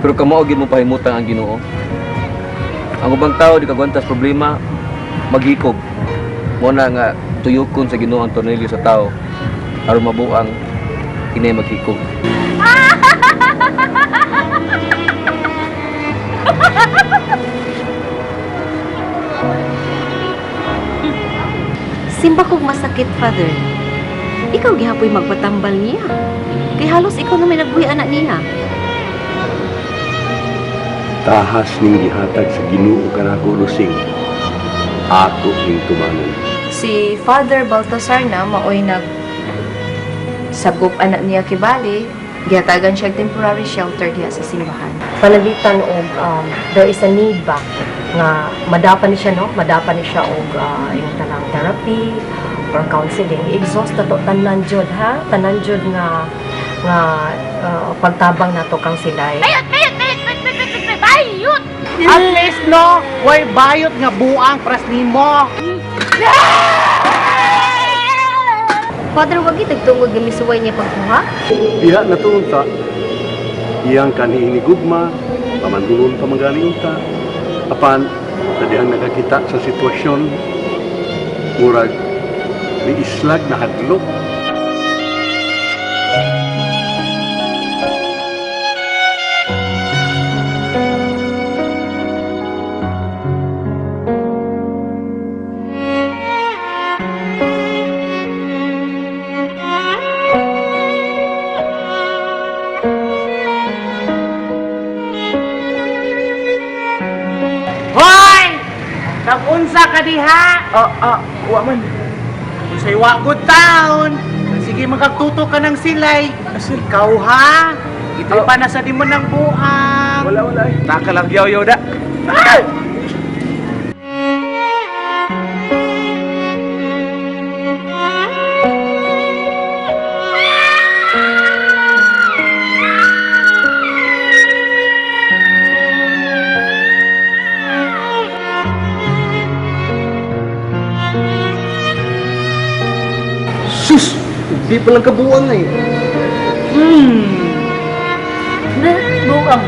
Pero kamao gyud mo pahimutang ang Ginoo. Ang ubang tao di kagwanta sa problema, maghikog. Mo na nga tuyokon sa Ginoo ang tornilyo sa tao aron mabuang inay maghikog. Simba kog masakit, Father. Ikaw gihapoy magpatambal niya. Kay halos ikaw na may nagbuhi anak niya. Tahas ning gihatag sa Ginoo kanako, Lusing. Ako ning tumanon. Si Father Baltasar na maoy nag sagop anak niya kibali, gihatagan siya og temporary shelter diha sa simbahan. Panalitan og there is a need ba nga madapa ni siya, no, madapa ni siya og yung tanang therapy or counseling. Exhaust na to tanan jud, ha, tanan jud nga nga pagtabang nato kang silay. At least, no, way bayot nga buang pras nimo. Father, wag itagtungod nga misuway niya pagkuha. Diha na to unta. Iyang kaniini gugma, pamandulon pa man gani unta. Apan sa dihang nakakita sa sitwasyon, murag ni islag na hadlok. Hoy! Nag-unsa ka diha? Oh, oh, wa man. Unsay wa good town. Sige, magkagtuto ka ng silay. Ikaw ha? Ito'y pa na sa di mo ng buang. Wala, wala eh. Taka lang yaw da. Ah! Sus! Hindi pa lang kabuang eh. Buang.